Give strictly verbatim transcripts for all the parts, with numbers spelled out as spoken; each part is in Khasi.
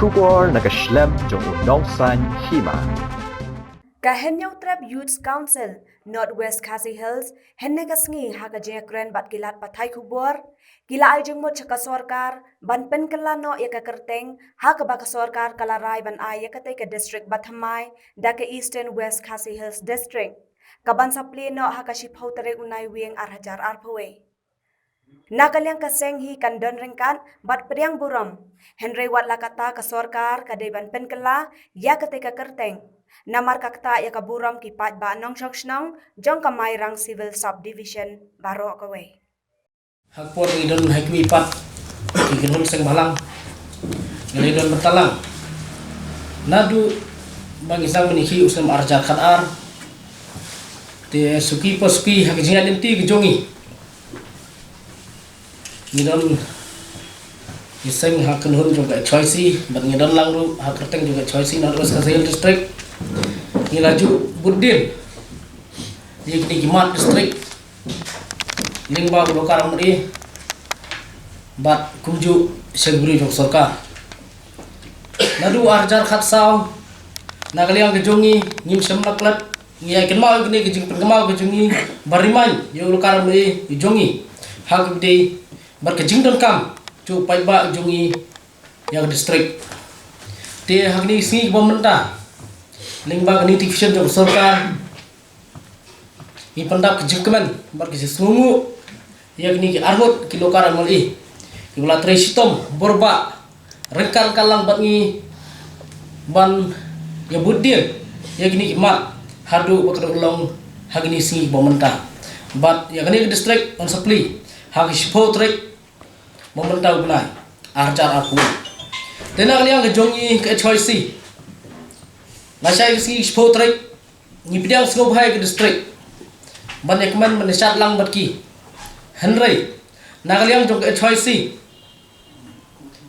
Khubor na ka shlem jong u nongsan hima. Ka Hynñiewtrep Youth Council North West Khasi Hills hynne ka sngi ha ka jingïakren bad ki lad pathai khubor, ki la ai jingmut sha ka sorkar ban pynkylla noh ïa ka kyrteng ha kaba ka sorkar ka la rai ban ai ïa katei ka district bathymmai da ka Eastern West Khasi Hills District, kaban sa plie noh ha ka shiphew tarik u Naiwieng ar hajar arphew wei. Na ka liang ka seng hi kan don ryngkat bad pdiang burom, hynrei wat la katta ka sorkar ka dei ban pynkylla ïa katei ka kyrteng. Namar ka ktah ïa ka burom ki paidbah nongshong shnong jong ka Mairang Civil Subdivision baroh kawei. Ha ka por ngi don ha kiwei pat ki kynhun seng bhalang, ngi la don bynta lang naduh ba ngi sdang ban ïakhih u snem ar hajar khatar. Te suki pa suki ha ka jingïaid lynti ka jong ngi, ngi don, ngi seng ha kynhun jong ka H Y C bad ngi don lang ruh ha kyrteng jong ka H Y C North West Khasi Hills District. Ngi la ju bud dien ïa kine ki mat district lyngba u lokar M L A bad kumjuh sha ki briew jong ka sorkar. Naduh ar hajar khatsaw, na ka liang ka jong ngi ngim shym la klet, ngi ïa kynmaw ïa kine ki jingpynkynmaw ka jong ngi ba ri man ïa u lokar M L A jong ngi ha ka bynta bad ka jingdonkam jong u paidbah jong ngi ïa ka district. Te ha kine ki sngi kiba mynta, lyngba ka notification jong ka sorkar, ngi pyndap ka jingkmen bad ka jingsngewnguh ïa kine ki arngut ki lokar M L A kiba la trei shitom bor ba ryngkat ka lang bad ngi ban ïa bud dien ïa kine ki mat haduh ba ka dang long ha kine ki sngi ba mynta. Bad ïa kane ka district yn sa plie ha ka shiphew tarik ba mynta u bnai ar hajar arphew. Te na ka liang ka jong ngi ka H Y C, lashai ka sngi shiphew tarik ngi pdiang sngewbha ïa ka district ban ïa kmen ban ïa shad lang bad ki. Hynrei na ka liang jong ka H Y C,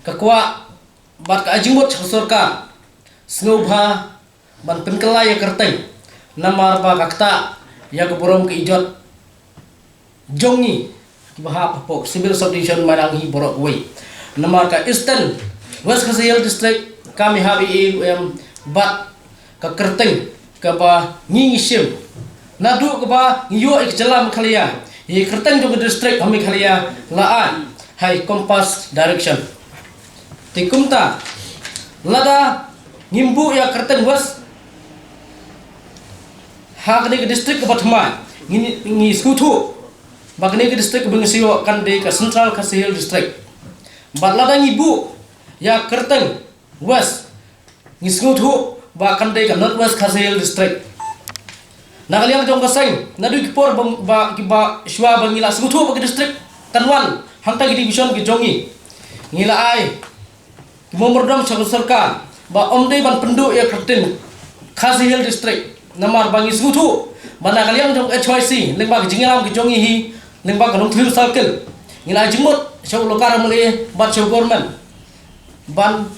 ka kwah bad ka ai jingmut sha ka sorkar sngewbha ban pynkylla ïa ka kyrteng, namar ba ka ktah ïa ka burom ka ijot jong ngi kiba hap hapoh Civil Subdivision Mairang hi baroh kawei. Namar ka Eastern West Khasi Hills District kam ïahap ei ei ruh em bad ka kyrteng kaba ngi ngi shim naduh kaba ngi ïoh ïa ka jylla Meghalaya, ïa ka kyrteng jong ka district ha Meghalaya la ai ha i compass direction. Te kumta, lada ngim buh ïa ka kyrteng West ha kane ka district kaba thymmai, ngi, ngi sngewthuh ba kane ka district kaba ngi sa ïoh kan dei ka Central Khasi Hills District. Bad lada ngi buh ïa ka kyrteng West, ngi sngewthuh ba kan dei ka North West Khasi Hills District. Na ka liang jong ka seng, naduh ki por ba, ba, kiba shuwa ba ngi la sngewthuh ba ka district kan wan hangta ki division ki jong ngi, ngi la ai ki memorandum sha ka sorkar ba ym dei ban pynduh ïa ka kyrteng Khasi Hills District, namar ba ngi sngewthuh ba na ka liang jong ka H Y C, lyngba ka jingïalam ka jong ngi hi, lyngba ka Nongthymmai Circle, ngi la ai jingmut sha u lokar M L A bad sha u government ban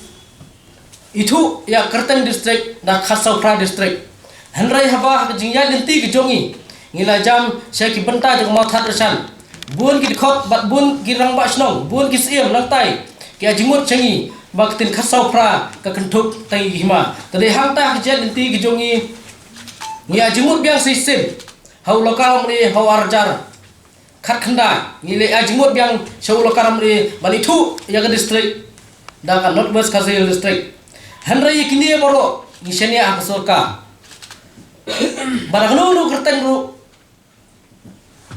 ithuh ïa ka kyrteng district da Khasaw Phra District. Hynrei haba ha ka jingïaid lynti ka jong ngi, ngi la jam sha ki bynta jong ka Mawthadraishan, bun ki dkhot bad bun ki rangbah shnong, bun ki syiem nangtai ki ai jingmut sha ngi ba ka ktien Khasaw Phra ka kynthup tang ïa ki hima. Te dei hangta ha ka jingïaid lynti ka jong ngi, ngi ai jingmut biang shisien ha u lokar M L A ha u ar hajar khatkhyndai, ngi la ai jingmut biang sha u lokar M L A ban ithuh ïa ka district da ka North West Khasi Hills District. Hynrei ïa kine baroh ngi shaniah ha ka sorkar ba da kano kano ka kyrteng ruh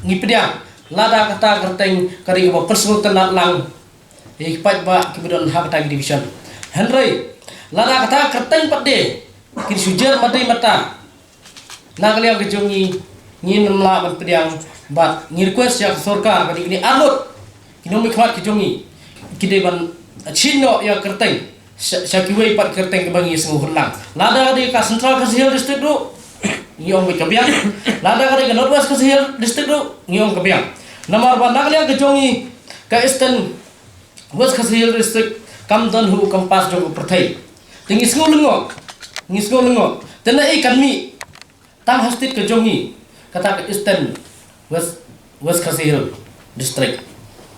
ngi pdiang, lada kata ka kyrteng ka dei kaba pynsngewtynnat lang ïa ki paidbah kiba don ha kata ka division. Hynrei lada kata ka kyrteng pat de kin shu jer mata mata, na ka liang ka jong ngi, ngin ym lah ban pdiang bad ngi request ïa ka sorkar ba dei kine arngut ki nongmihkhmat ki jong ngi ki dei ban shim noh ïa ka kyrteng sha, sha kiwei pat ki kyrteng kiba ngi sngewhun lang. Lada ka dei ka Central Khasi Hills District ruh ngi ong ka biang. Lada ka dei ka North West Khasi Hills District ruh ngi ong ka biang. Namar ba na ka liang ka jong ngi ka Eastern West Khasi Hills District kam don ha u compass jong ka pyrthei. Te ngi sngew lyngngoh, ngi sngew lyngngoh. Te na ei kan mih tang ha state ka jong ngi kata ka Eastern West, West Khasi Hills District.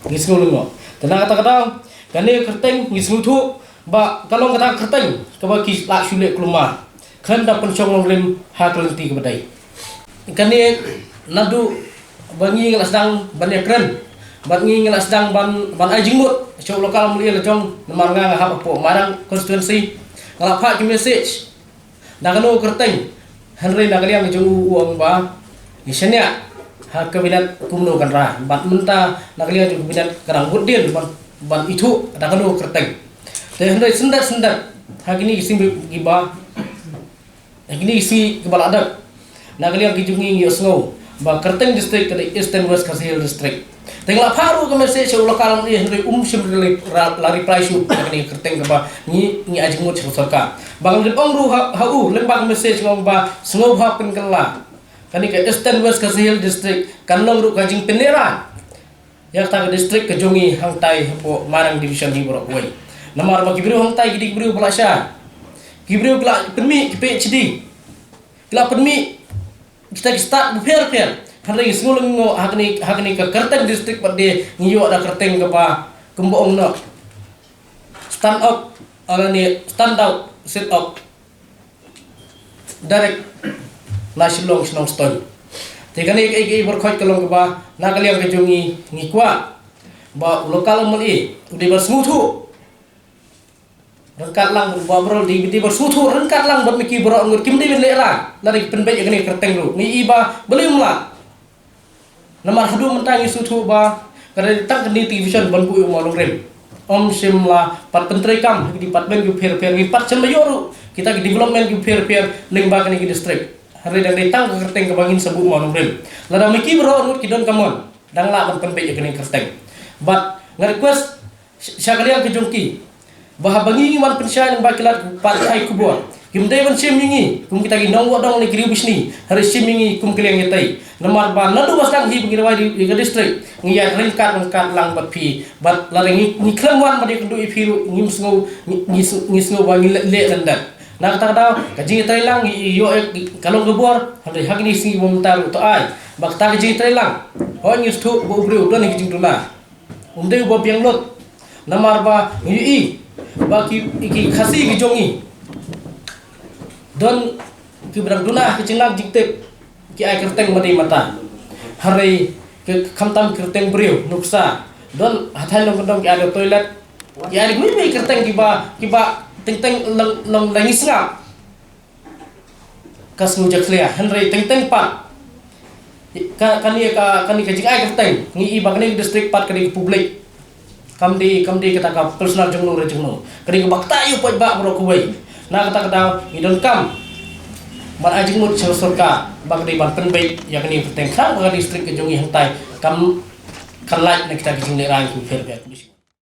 Ngi sngew lyngngoh. Te na kata ka daw kane ka kyrteng ngi sngewthuh Ba ka long kata ka kyrteng kaba ki la shu leh kulmar khlem da pynshong nongrim ha ka lynti kaba dei. Kane naduh ba ngi ngi la sdang ban ïakren bad ngi ngi la sdang ban ban ai jingmut sha u local M L A la jong, namar nga nga hap hapoh Mairang constituency, nga la phah ki message da kano ka kyrteng, hynrei na ka liang jong u u ong ba ngi shaniah ha cabinet kumno kan ra, bad mynta na ka liang jong cabinet ka dang bud dien ban ban ithuh da kano ka kyrteng. Te hynrei syndet syndet ha kine ki sngi kiba ha kine ki sngi kiba la dep, na ka liang ki jong ngi ngi ïohsngew ba kyrteng district ka dei Eastern West Khasi Hills District. Te nga la phah ruh ka message sha u local M L A, hynrei um shym la, la reply shuh na kane ka kyrteng kaba ngi ngi ai jingmut sha ka sorkar. Ba nga la dep ong ruh ha, ha u lyngba ka message, nga ong ba sngewbha pynkylla, kane ka Eastern West Khasi Hills District kan long ruh ka jingpynlehraiñ ïa kata ka district ka jong ngi hangtai hapoh Mairang Division hi baroh kawei. Namar ba ki briew hangtai ki dei ki briew ba la shai, ki briew ki la pynmih ki PhD, ki la pynmih kita ki stad bapher bapher. Hynrei ngi sngew lyngngoh ha kane, ha kane ka kyrteng district pat de ngi ïoh da kyrteng kaba kumba ong noh, stand up, lane stand out, sit up, direct na Shillong shnong Ston. Te kane ka, ka, ka, ka bor khot ka long kaba na ka liang ka jong ngi ngi kwah ba u local M L A u dei ban sngewthuh ryngkat lang, ba baroh dei, dei ban sngewthuh ryngkat lang bad ma ki baroh ngut, kim dei ban lehraiñ lada ki pynbeit ïa kane ka kyrteng ruh. Ngi i ba balei um lah. Namar haduh mynta ngi sngewthuh ba ka dei tang kane ka division ban buh ïa u mawnongrim. Ym shym la pat pyntreikam ha ki department ki bapher bapher, ngi pat shym la ïoh ruh kita ki development ki bapher bapher lyngba kane ka district. Hynrei dang dei tang ka kyrteng kaba ngin sa buh mawnongrim. Lada ma ki baroh ngut ki don ka mon, dang lah ban pynbeit ïa kane ka kyrteng. Bad nga request sha ka liang ka jong ki ba haba ngi ngi wan pynshai lyngba ki lad pathai khubor, kim dei ban shim ïa ngi kum kita ki nongwah dong ne ki riewbishni, hynrei shim ïa ngi kum ki liang ïatei. Namar ba naduh ba sdang hi ba ngi rwai ïa ka district, ngi ïaid ryngkat ryngkat lang bad phi, bad lada ngi ngi khlem wan bad ïakynduh ïa phi ruh ngim sngew, ngi, ngi, ngi sngew ba ngi leh, leh lyndet. Na kata ka daw ka jingïatreilang ngi ïoh ïa ka long ka bor, hynrei ha kine ki sngi ba mynta ruh to ai ba kata ka jingïatreilang, hooid ngi sngewthuh ba u briew u don ïa ka jingduna. Um dei uba biang lut. Namar ba ngi ïohi ba ki, ki Khasi ki jong ngi don kiba dang duna ha ka jinglong jingtip, ki ai kyrteng mata mata. Hynrei ki khamtam kyrteng briew, nuksa, don hathaiñ nongkyndong ki ai da toilet, ki ai da kiwei kiwei kyrteng kiba, kiba teng teng long, long da ngi sngap ka sngew jakhlia. Hynrei teng teng pat ka, kane ka, kane ka jingai kyrteng ngi i ba kane ka district pat ka dei ka public. Kam dei, kam dei kata ka personal jong no re jong no. Ka dei kaba ktah ïa u paidbah baroh kawei. Na kata ka daw ngi donkam ban ai jingmut sha ka sorkar ba ka dei ban pynbeit ïa kane ka kyrteng, khnang ba ka district ka jong ngi hangtai kam, kan lait na kita ki jinglehraiñ ki bapher bapher.